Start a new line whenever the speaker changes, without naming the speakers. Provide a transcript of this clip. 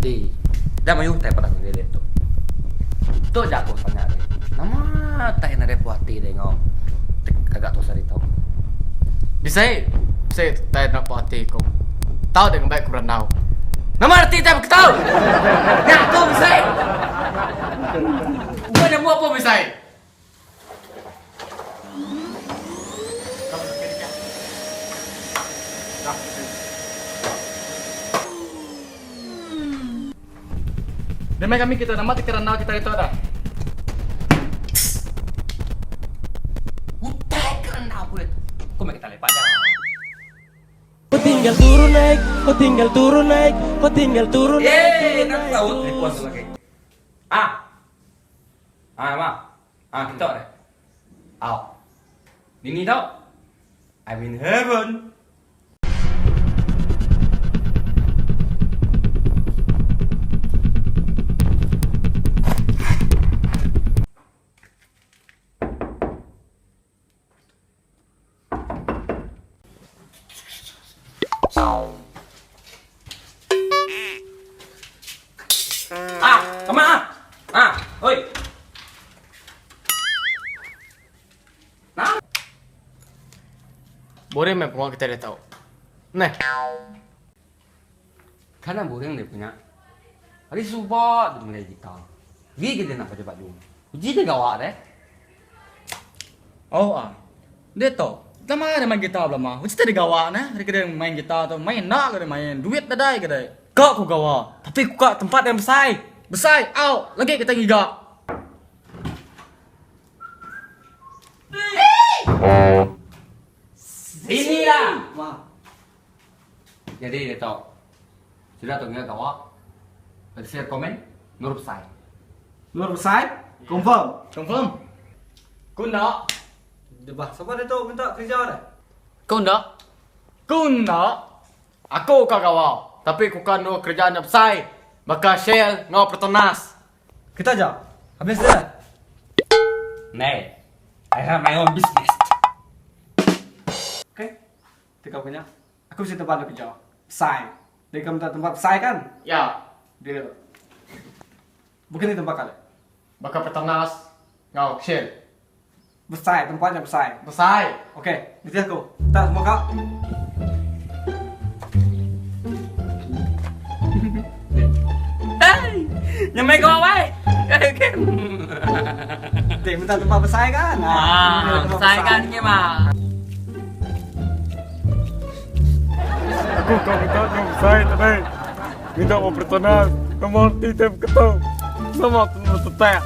Nyadi dah mayuh utai padah ngagai dek tu. Tu aja aku tanya dek. Nama utai nadai puas ati dek enggau gaga tu sehari tu.
Bisi, bisi utai enda puas ati ku. Tau dek ngembai ku berandau.
Nama reti utai beketu? Nya aku bisi.
Ukai nemu apa bisi. Demi kami kita nama ti kerandau kita ditu dah.
Utai kerandau ku ditu. Ku meh kita lepak aja.
Kau tinggal turun naik, kau tinggal turun naik, kau tinggal turun naik.
Eh, nak tahu telefon tu lagi. Ah. Ah, nama. Ah, kita deh. Au. Dini tau. I'm in heaven. Ah, kama ah. Ah, oi. Nah.
Boring meh pengawa kitai diatu. Neh.
Kana boring dia punya. Ari suba dia malai gitar. Gi ke dia nak baju-baju. Uji dia gawa deh.
Oh ah. Dia tu. Lama dia main gitar belama. Uji tadi gawa neh. Hari ke dia main gitar tu. Main enda ke dia main. Duit nadai ke dia. Ka ku gawa. Tapi ku ka tempat yang besai. Besai. Au. Lagi kita ngiga.
Sini lah. Jadi dia tu. Sudah tu ngira gawa. Share komen. Nur besai.
Nur besai? Confirm?
Confirm. Ku enda.
Debah, sapa dia tu minta kerja dah?
Ku enda. Ku enda. Aku ka gawa. Tapi ku ka endur kerja nya besai. Baka Shell enggau Petronas.
Kita aja. Habis dah.
Nei. I have my own business.
Okay. Teka ku nya. Aku bisi tempat enda kerja. Besai. Deka minta tempat besai kan?
Ya.
Deal. Bukan ni tempat kali.
Baka Petronas enggau Shell.
Besai, tempat nya besai.
Besai.
Okey, nitih aku. Tak semua kak.
Hey, nyamai kau awai.
Dek minta tempat besai kan?
Ah, besai kan ni mah.
Aku kau minta kau besai tadi. Minta mau Petronas. Nomor ti tem ketau. Sama tu tetek.